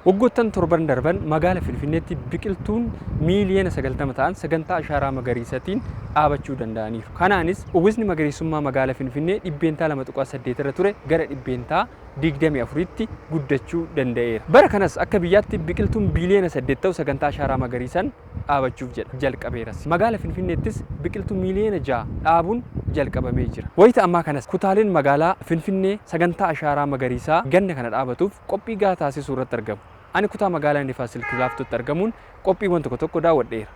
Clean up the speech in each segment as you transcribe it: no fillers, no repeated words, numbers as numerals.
Waggoottan torban darban magaala Finfinneetti biqiltuun miiliyoona 90 ta'an sagantaa ashaaraa magariisaatiin dhaabachuu danda'aniiru. Kanaanis uwwisni magariisummaa magaala Finfinnee 2.8% irra ture gara 24%tti guddachuu danda'eera. Bara kanas akka biyyaatti biqiltuun biiliyoona 8 ta'u sagantaa ashaaraa magariisaan dhaabachuuf jedha jalqabeeras. Magaala Finfinneettis biqiltuu miiliyoona 6 dhaabuun jalqabamee jira. Wayita ammaa kanas kutaaleen magaalaa Finfinnee sagantaa ashaaraa magariisaa ganna kana dhaabatuuf qophii gahaa taasisuu irratti argamu. Ani kutaa magaalaa Nifaas Silk Laaftootti argamuun qophiiwwan tokko tokko daawwadheera.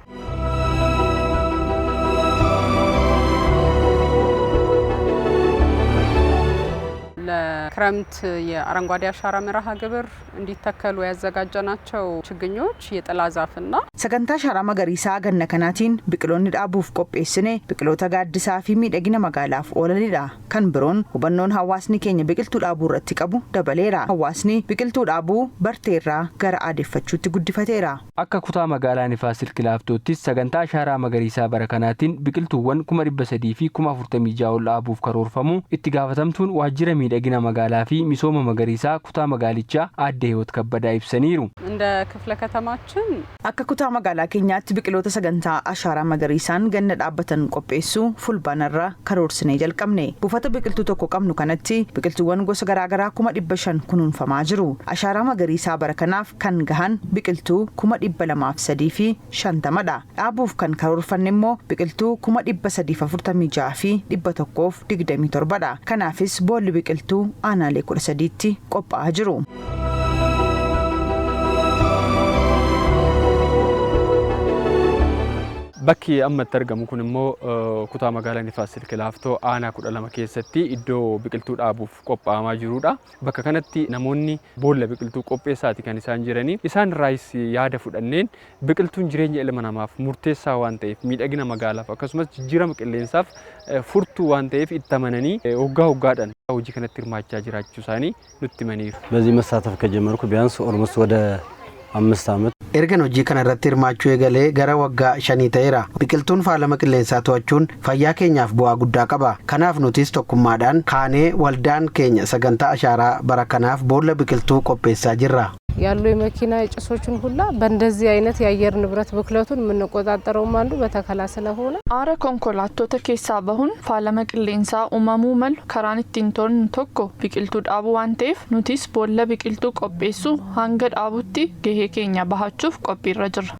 ለክረምት የአረንጓዴ አሻራ መርሃ ግብር እንዲተከሉ ያዘጋጀናቸው ችግኞች የጥላ ዛፍና Sagantaa ashaaraa magariisaa ganna kanaatiin biqiloonni dhaabuuf qopheessine biqiloota gaaddisaa fi miidhagina magaalaaf oolanidha. Kan biroon hubannoon hawaasni keenya biqiltuu dhaabuu irratti qabu dabaleera. Hawaasni biqiltuu dhaabuu barteerraa gara aadeeffachuutti guddifateera. Akka kutaa magaalaa Nifaas Silk Laaftoottis sagantaa ashaaraa magariisaa bara kanaatiin biqiltuuwwan 346,046 ol dhaabuuf karoorfamu itti gaafatamtuun waajjira miidhagina magaalaa fi misooma magariisaa kutaa magaalichaa aadde Hiwoot Kabbadaa ibsaniiru. እንደ ክፍለ ከተማችን Akka kutaa magaalaa keenyaatti biqiloota sagantaa ashaaraa magariisaan ganna dhaabbatan qopheessuu fulbaanarra karoorsinee jalqabne. Buufata biqiltuu tokko qabnu kanatti biqiltuuwwan gosa garaagaraa 500,000 kunuunfamaa jiru. Ashaaraa magariisaa bara kanaaf kan gahan biqiltuu 203,050dha. Dhaabuuf kan karoorfanne immoo biqiltuu 346,127dha. Kanaafis boolli biqiltuu aanaalee 13tti qophaa'aa jiru. Bakki amma itti argamu kun immoo kutaa magaalaa Nifaas Silk Laaftoo aanaa 12 keessatti iddoo biqiltuu dhaabuuf qophaa'amaa jirudha. Bakka kanatti namoonni boolla biqiltuu qopheessaati kan isaan jiranii. Isaan irraayis yaada fudhanneen biqiltuun jireenya ilma namaaf murteessaa waan ta'eef, miidhagina magaalaaf akkasumas jijjiirama qilleensaaf furtuu waan ta'eef, itti amananii waggaa waggaadhaan hojii kanatti hirmaachaa jiraachuu isaanii nutti himaniiru. በዚህ መሳተፍ ከጀመርኩ ቢያንስ almost ወደ 5 ዓመት Ergan hojii kana irratti hirmaachuu eegalee gara waggaa 5 ta'eera. Biqiltuun faalama qilleensaa to'achuun fayyaa keenyaaf bu'aa guddaa qaba. Kanaaf nutis tokkummaadhaan kaanee waldaan keenya sagantaa ashaaraa bara kanaaf boolla biqiltuu qopheessaa jirra. ያሉ የመኪና ጭሶችን ሁላ በእንደዚህ አይነት የአየር ንብረት ብክለቱን የምንቆጣጠረውም አንዱ በተከላ ስለሆነ Aara konkolaattota keessaa bahuun faalama qilleensaa uumamuu malu karaan ittiin to'annu tokko biqiltuu dhaabuu waan ta'eef, nutis boolla biqiltuu qopheessuu hanga dhaabutti gahee keenya bahachuuf qophiirra jirra.